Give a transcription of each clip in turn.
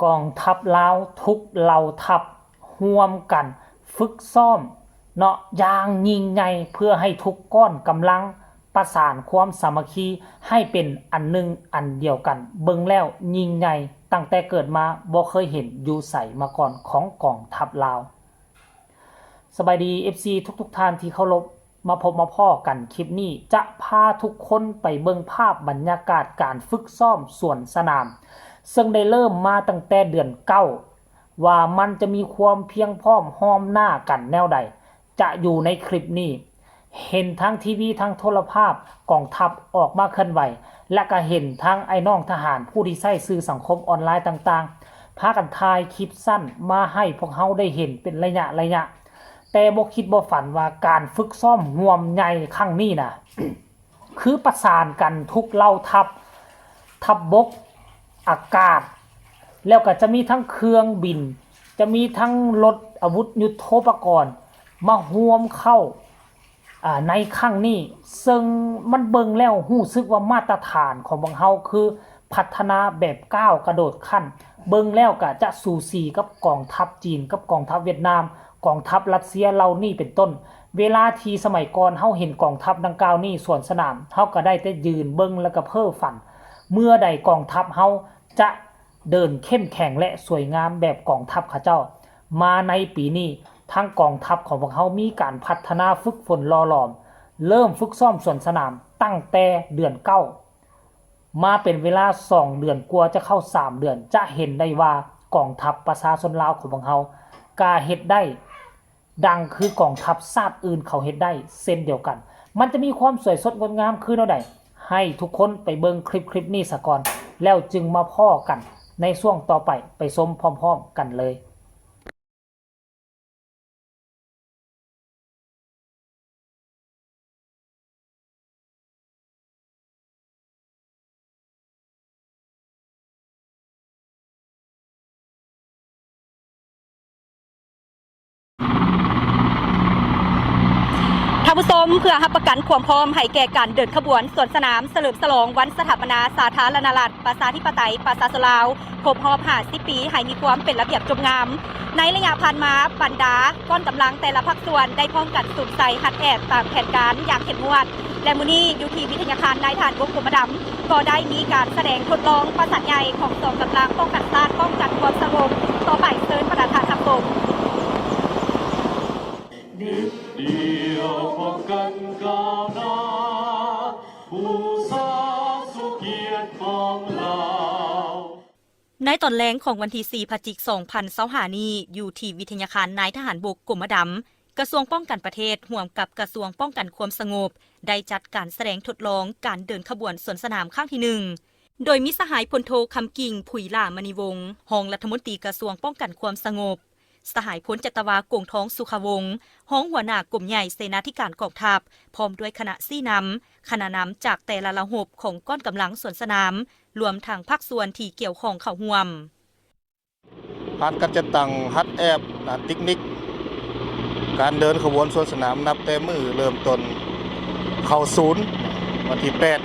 ກອງທັບລາວທຸກເຫຼົ່າທັບຮ່ວມກັນຝຶກຊ້ອມເນາະ ຢ່າງຍິ່ງໃຫຍ່ ເພື່ອໃຫ້ທຸກກ້ອນກຳລັງປະສານຄວາມສາມັກຄີໃຫ້ເປັນອັນໜຶ່ງອັນດຽວກັນ. ເບິ່ງແລ້ວຍິ່ງໃຫຍ່ ຕັ້ງແຕ່ເກີດມາບໍ່ເຄີຍເຫັນຢູ່ໃສມາກ່ອນຂອງກອງທັບລາວ. ສະບາຍດີ ເອັຟຊີ ທຸກໆທ່ານທີ່ເຄົາລົບ. ມາພົບມາພໍ້ກັນ ຄລິບນີ້ຈະພາທຸກຄົນໄປເບິ່ງພາບບັນຍາກາດການຝຶກຊ້ອມສວນສະໜາມ ເຊິ່ງໄດ້ເລີ່ມມາຕັ້ງແຕ່ເດືອນເກົ້າ ວ່າມັນຈະມີຄວາມພຽງພ້ອມຮ່ອມໜ້າກັນແນວໃດ ຈະຢູ່ໃນຄລິບນີ້. ເຫັນທາງທີວີ ທາງໂທລະພາບກອງທັບອອກມາເຄື່ອນໄຫວ ແລະ ກະເຫັນທາງອ້າຍນ້ອງທະຫານຜູ້ທີ່ໃຊ້ສື່ສັງຄົມອອນລາຍຕ່າງໆ ພາກັນຖ່າຍຄລິບສັ້ນມາໃຫ້ພວກເຮົາໄດ້ເຫັນເປັນໄລຍະໆ ແຕ່ບໍ່ຄິດບໍ່ຝັນວ່າການຝຶກຊ້ອມຮ່ວມໃຫຍ່ຄັ້ງນີ້ນະ ຄືປະສານກັນທຸກເຫຼົ່າທັບ, ທັບບົກ, ອາກາດ ແລ້ວກໍຈະມີທັງເຄື່ອງບິນ, ຈະມີທັງລົດອາວຸດຍຸດໂທປະກອນມາຮ່ວມເຂົ້າ ອາ ໃນຄັ້ງນີ້, ເຊິ່ງມັນເບິ່ງແລ້ວຮູ້ສຶກວ່າມາດຕະຖານຂອງພວກເຮົາຄືພັດທະນາແບບກ້າວກະໂດດຂັ້ນ, ເບິ່ງແລ້ວກະຈະສູສີກັບກອງທັບຈີນ, ກັບກອງທັບຫວຽດນາມ, ກອງທັບຣັດເຊຍເຫຼົ່ານີ້ເປັນຕົ້ນ. ເວລາທີ່ສະໄໝກ່ອນເຮົາເຫັນກອງທັບດັ່ງກ່າວນີ້ສວນສະໜາມ, ເຮົາກະໄດ້ແຕ່ຢືນເບິ່ງແລ້ວກະເພ້ຝັນ, ເມື່ອໃດກອງທັບເຮົາຈະ ເດີນເຂັ້ມແຂງ ແລະ ສວຍງາມແບບກອງທັບເຂົາເຈົ້າ. ມາໃນປີນີ້, ທາງກອງທັບຂອງພວກເຮົາມີການພັດທະນາຝຶກຝົນຫຼໍ່ຫຼອມ, ເລີ່ມຝຶກຊ້ອມສວນສະໜາມຕັ້ງແຕ່ເດືອນເກົ້າ ມາເປັນເວລາສອງເດືອນກວ່າ ຈະເຂົ້າສາມເດືອນ, ຈະເຫັນໄດ້ວ່າກອງທັບປະຊາຊົນລາວຂອງພວກເຮົາກະເຮັດໄດ້ ດັ່ງຄືກອງທັບຊາດອື່ນເຂົາເຮັດໄດ້ເຊັ່ນດຽວກັນ. ມັນຈະມີຄວາມສວຍສົດງົດງາມຄືແນວໃດ? ໃຫ້ທຸກຄົນໄປເບິ່ງຄລິບ ຄລິບນີ້ສາກ່ອນ ແລ້ວຈຶ່ງມາພໍ້ກັນໃນຊ່ວງຕໍ່ໄປ, ໄປຊົມພ້ອມໆກັນເລີຍ. ທ່ານຜູ້ຊົມ, ເພື່ອຮັບປະກັນຄວາມພ້ອມໃຫ້ແກ່ການເດີນຂະບວນສວນສະໜາມສະເຫຼີມສະຫຼອງວັນສະຖາປະນາສາທາລະນະລັດ ປະຊາທິປະໄຕ ປະຊາຊົນລາວ ຄົບຮອບຫ້າສິບປີ ໃຫ້ມີຄວາມເປັນລະບຽບຈົບງາມ. ໃນໄລຍະຜ່ານມາ, ບັນດາກ້ອນກຳລັງແຕ່ລະພາກສ່ວນໄດ້ພ້ອມກັນສຸມໃສ່ຮັດແອບຕາມແຜນການຢ່າງເຂັ້ມງວດ ແລະ ມື້ນີ້ຢູ່ທີ່ວິທະຍາຄານນາຍທະຫານບົກກົມມະດຳ ກໍໄດ້ມີການສະແດງທົດລອງປະສານໃຫຍ່ຂອງກອງກຳລັງປ້ອງກັນຊາດ ປ້ອງກັນຄວາມສະຫງົບ. ຕໍ່ໄປເຊີນບັນດາທ່ານຮັບຊົມ. ໃນຕອນແລງຂອງວັນທີສີ່ ພະຈິກ ສອງພັນຊາວຫ້ານີ້, ຢູ່ທີ່ວິທະຍາຄານນາຍທະຫານບົກກົມມະດຳ, ກະຊວງປ້ອງກັນປະເທດ ຮ່ວມກັບກະຊວງປ້ອງກັນຄວາມສະຫງົບ ໄດ້ຈັດການສະແດງທົດລອງການເດີນຂະບວນສວນສະໜາມຄັ້ງທີໜຶ່ງ ໂດຍມີສະຫາຍພົນໂທ ຄຳກິ່ງ ຜຸຍຫຼ້າມະນີວົງ ຮອງລັດຖະມົນຕີກະຊວງປ້ອງກັນຄວາມສະຫງົບ, ສະຫາຍພົນຈັດຕະວາ ກົງທອງ ສຸຂະວົງ ຮອງຫົວໜ້າກົມໃຫຍ່ເສນາທິການກອງທັບ ພ້ອມດ້ວຍຄະນະຊີ້ນຳ, ຄະນະນຳຈາກແຕ່ລະລະບົບຂອງກ້ອນກຳລັງສວນສະໜາມ, ລວມທັງພາກສ່ວນທີ່ກ່ຽວຂ້ອງເຂົ້າຮ່ວມ. ຜ່ານການຈັດຕັ້ງຮັດແອບດ້ານເຕັກນິກການເດີນຂະບວນສວນສະໜາມ ນັບແຕ່ມື້ເລີ່ມຕົ້ນເຂົ້າສູນ ວັນທີແປດ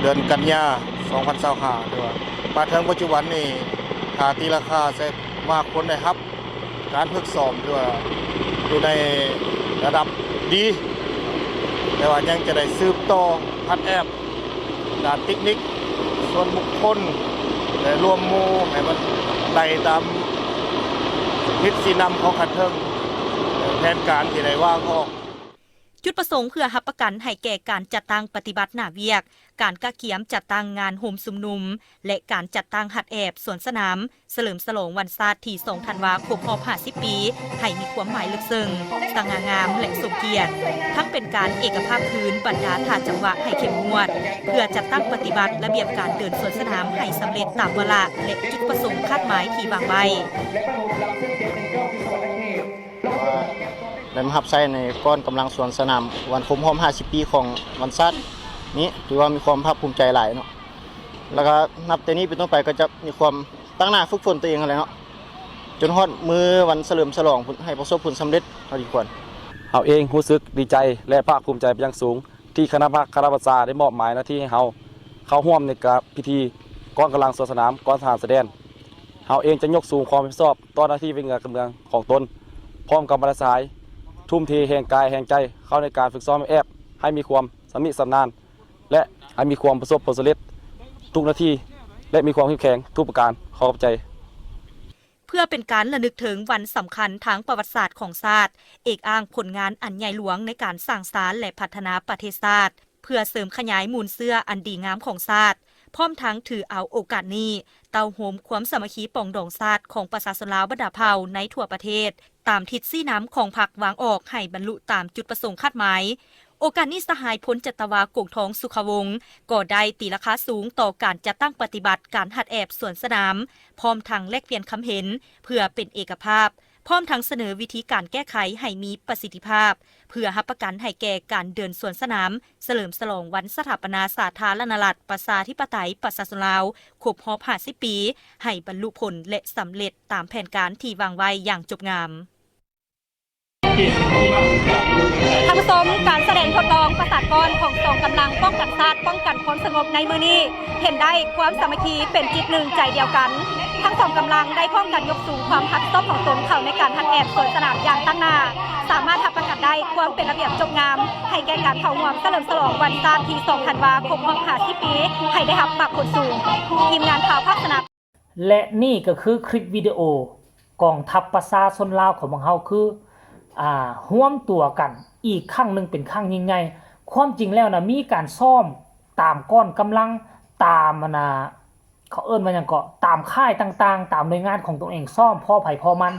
ເດືອນກັນຍາ ສອງພັນຊາວຫ້າ ຖືວ່າມາເຖິງປັດຈຸບັນນີ້ ຖ້າຕີລາຄາໃສ່ມາກຄົນໄດ້ຮັບ ການຝຶກຊ້ອມ ຖືວ່າຢູ່ໃນລະດັບດີ, ແຕ່ວ່າຍັງຈະໄດ້ສືບຕໍ່ພັດແອບດ້ານເຕັກນິກ ສ່ວນບຸກຄົນ ແລະ ລວມໝູ່ໃຫ້ມັນໄດ້ຕາມທິດຊີ້ນຳຂອງຂັ້ນເທິງ ແລະ ແຜນການທີ່ໄດ້ວາງອອກ. ຈຸດປະສົງເພື່ອຮັບປະກັນໃຫ້ແກ່ການຈັດຕັ້ງປະຕິບັດໜ້າວຽກ, ການກະກຽມຈັດຕັ້ງງານໂຮມຊຸມນຸມ ແລະ ການຈັດຕັ້ງຮັດແອບສວນສະໜາມ ສະເຫຼີມສະຫຼອງວັນຊາດທີສອງທັນວາ ຄົບຮອບຫ້າສິບປີ ໃຫ້ມີຄວາມໝາຍເລິກເຊິ່ງ, ສະຫງ່າງາມ ແລະ ສົມກຽດ, ທັງເປັນການເອກະພາບຄືນບັນດາທ່າຈັງຫວະໃຫ້ເຂັ້ມງວດ ເພື່ອຈັດຕັ້ງປະຕິບັດລະບຽບການເດີນສວນສະໜາມໃຫ້ສຳເລັດຕາມວາລະ ແລະ ຈຸດປະສົງຄາດໝາຍທີ່ວາງໄວ້. ໄດ້ມາຮັບໃຊ້ໃນກ້ອນກຳລັງສວນສະໜາມ ວັນຄົບຮອບຫ້າສິບປີຂອງວັນຊາດນີ້ ຖືວ່າມີຄວາມພາກພູມໃຈຫຼາຍເນາະ. ແລ້ວກໍນັບແຕ່ນີ້ເປັນຕົ້ນໄປກໍຈະມີຄວາມຕັ້ງໜ້າຝຶກຝົນຕົວເອງຫັ້ນແຫຼະເນາະ ຈົນຮອດມື້ວັນສະເຫຼີມສະຫຼອງ ໃຫ້ປະສົບຜົນສຳເລັດເທົ່າທີ່ຄວນ. ເຮົາເອງຮູ້ສຶກດີໃຈ ແລະ ພາກພູມໃຈເປັນຢ່າງສູງ ທີ່ຄະນະພັກຄະນະບັນຊາໄດ້ມອບໝາຍໜ້າທີ່ໃຫ້ເຮົາເຂົ້າຮ່ວມໃນກະ ພິທີກ້ອນກຳລັງສວນສະໜາມ ກ່ອນທະຫານຊາຍແດນ. ເຮົາເອງຈະຍົກສູງຄວາມຮັບຜິດຊອບຕໍ່ໜ້າທີ່ວຽກງານການເມືອງຂອງຕົນ, ພ້ອມກັບບັນດາສະຫາຍ ທຸ່ມເທແຮງກາຍແຮງໃຈເຂົ້າໃນການຝຶກຊ້ອມແອບໃຫ້ມີຄວາມຊຳນິຊຳນານ ແລະ ໃຫ້ມີຄວາມປະສົບຜົນສຳເລັດທຸກໜ້າທີ່ ແລະ ມີຄວາມເຂັ້ມແຂງທຸກປະການ. ຂໍຂອບໃຈ. ເພື່ອເປັນການລະນຶກເຖິງວັນສຳຄັນທາງປະຫວັດສາດຂອງຊາດ, ເອກອ້າງຜົນງານອັນໃຫຍ່ຫຼວງໃນການສ້າງສານ ແລະ ພັດທະນາປະເທດຊາດ, ເພື່ອເສີມຂະຫຍາຍມູນເຊື້ອອັນດີງາມຂອງຊາດ, ພ້ອມທັງຖືເອົາໂອກາດນີ້ເຕົ້າໂຮມຄວາມສາມັກຄີປອງດອງຊາດຂອງປະຊາຊົນລາວບັນດາເຜົ່າໃນທົ່ວປະເທດ, ຕາມທິດຊີ້ນຳຂອງພັກວາງອອກໃຫ້ບັນລຸຕາມຈຸດປະສົງຄາດໝາຍ. ໂອກາດນີ້ ສະຫາຍ ພົນຈັດຕະວາ ກົງທອງ ສຸຂະວົງ ກໍໄດ້ຕີລາຄາສູງຕໍ່ການຈັດຕັ້ງປະຕິບັດການຮັດແອບສວນສະໜາມ, ພ້ອມທັງແລກປ່ຽນຄຳເຫັນເພື່ອເປັນເອກະພາບ, ພ້ອມທັງສະເໜີວິທີການແກ້ໄຂໃຫ້ມີປະສິດທິພາບ, ເພື່ອຮັບປະກັນໃຫ້ແກ່ການເດີນສວນສະໜາມ ສະເຫຼີມສະຫຼອງວັນສະຖາປະນາສາທາລະນະລັດ ປະຊາທິປະໄຕ ປະຊາຊົນລາວ ຄົບຮອບຫ້າສິບປີ ໃຫ້ບັນລຸຜົນ ແລະ ສຳເລັດຕາມແຜນການທີ່ວາງໄວ້ຢ່າງຈົບງາມ. ທ່ານຜູ້ຊົມ, ການສະແດງທົດລອງປະສານກ້ອນຂອງສອງກຳລັງປ້ອງກັນຊາດ, ປ້ອງກັນຄວາມສະຫງົບໃນມື້ນີ້ ເຫັນໄດ້ຄວາມສາມັກຄີເປັນຈິດໜຶ່ງໃຈດຽວກັນ. ທັງສອງກຳລັງໄດ້ພ້ອມກັນຍົກສູງຄວາມຮັບຜິດຊອບຂອງຕົນເຂົ້າໃນການຮັດແອບສວນສະໜາມຢ່າງຕັ້ງໜ້າ, ສາມາດຮັບປະກັນໄດ້ຄວາມເປັນລະບຽບຈົບງາມ ໃຫ້ແກ່ການເຂົ້າຮ່ວມສະເຫຼີມສະຫຼອງວັນຊາດທີສອງທັນວາ ຄົບຮອບຫ້າສິບປີ ໃຫ້ໄດ້ຮັບປາກຜົນສູງ. ທີມງານຂ່າວພາກສະໜາມ ແລະ ນີ້ກໍຄືຄລິບວິດີໂອກອງທັບປະຊາຊົນລາວຂອງພວກເຮົາ ຄື ອ່າ ຮວມຕົວກັນອີກຄັ້ງໜຶ່ງເປັນຄັ້ງຍິ່ງໃຫຍ່. ຄວາມຈິງແລ້ວນະ ມີການຊ້ອມຕາມກ້ອນກຳລັງ ຕາມ ອັນນ່າ ເຂົາເອີ້ນວ່າຫຍັງເກາະ ຕາມຄ້າຍຕ່າງໆ ຕາມໜ່ວຍງານຂອງຕົນເອງ ຊ້ອມພໍໃຜພໍມັນ.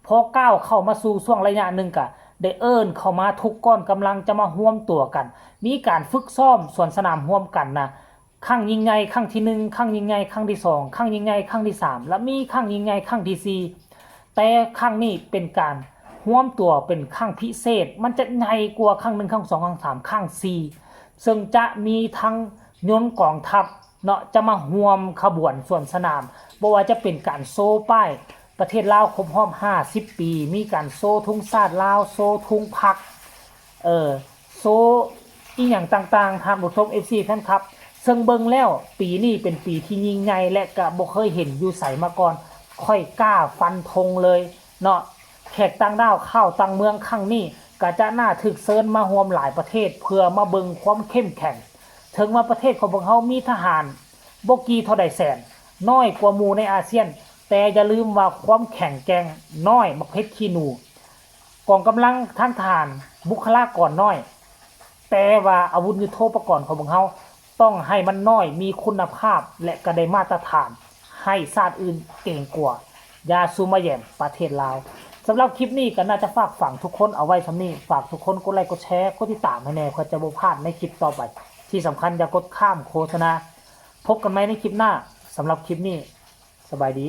ພໍກ້າວເຂົ້າມາສູ່ຊ່ວງໄລຍະໜຶ່ງ ກະໄດ້ເອີ້ນເຂົ້າມາທຸກກ້ອນກຳລັງຈະມາຮວມຕົວກັນ ມີການຝຶກຊ້ອມສວນສະໜາມຮ່ວມກັນນະ. ຄັ້ງຍິ່ງໃຫຍ່ຄັ້ງທີໜຶ່ງ, ຄັ້ງຍິ່ງໃຫຍ່ຄັ້ງທີສອງ, ຄັ້ງຍິ່ງໃຫຍ່ຄັ້ງທີສາມ ແລະ ມີຄັ້ງຍິ່ງໃຫຍ່ຄັ້ງທີສີ່. ແຕ່ຄັ້ງນີ້ເປັນການຮວມຕົວເປັນຄັ້ງພິເສດ, ມັນຈະໃຫຍ່ກວ່າຄັ້ງໜຶ່ງ, ຄັ້ງສອງ, ຄັ້ງສາມ, ຄັ້ງສີ່ ເຊິ່ງຈະມີທັງຍົນກອງທັບເນາະ ຈະມາຮ່ວມຂະບວນສວນສະໜາມ, ບໍ່ວ່າຈະເປັນການໂຊປ້າຍປະເທດລາວຄົບຮອບຫ້າສິບປີ, ມີການໂຊທຸງຊາດລາວ, ໂຊທຸງພັກ, ເອີ ໂຊອີ່ຫຍັງຕ່າງໆ ທ່ານຜູ້ຊົມ ເອັຟຊີ ແຟນຄລັບ, ເຊິ່ງເບິ່ງແລ້ວປີນີ້ເປັນປີທີ່ຍິ່ງໃຫຍ່ ແລະ ກະບໍ່ເຄີຍເຫັນຢູ່ໃສມາກ່ອນ. ຂ້ອຍກ້າຟັນທົງເລີຍເນາະ, ແຂກຕ່າງດ້າວຂ້າວຕ່າງເມືອງຄັ້ງນີ້ ກະຈະໜ້າຖືກເຊີນມາຮ່ວມຫຼາຍປະເທດ ເພື່ອມາເບິ່ງຄວາມເຂັ້ມແຂງ. ເຖິງວ່າປະເທດຂອງພວກເຮົາມີທະຫານບໍ່ກີ່ເທົ່າໃດແສນ, ນ້ອຍກວ່າໝູ່ໃນອາຊຽນ, ແຕ່ຢ່າລືມວ່າຄວາມແຂງແກ່ງນ້ອຍໝາກເພັດຂີ້ໜູ. ກອງກຳລັງທາງທະຫານ ບຸກຄະລາກອນນ້ອຍ, ແຕ່ວ່າອາວຸດຍຸດໂທປະກອນຂອງພວກເຮົາຕ້ອງໃຫ້ມັນນ້ອຍ, ມີຄຸນນະພາບ ແລະ ກະໄດ້ມາດຕະຖານ ໃຫ້ຊາດອື່ນເກງກົວ. ຢ່າສູ່ມາແຢມປະເທດລາວ. ສຳລັບຄລິບນີ້ກໍໜ້າຈະຝາກຝັງທຸກຄົນເອົາໄວ້ສ່ຳນີ້. ຝາກທຸກຄົນກົດໄລກ໌ ກົດແຊ ກົດຕິດຕາມໃຫ້ແດ່ ເພື່ອຈະບໍ່ພາດໃນຄລິບຕໍ່ໄປ. ທີ່ສຳຄັນຢ່າກົດຂ້າມໂຄສະນາ. ພົບກັນໃໝ່ໃນຄລິບໜ້າ. ສຳລັບຄລິບນີ້ ສະບາຍດີ.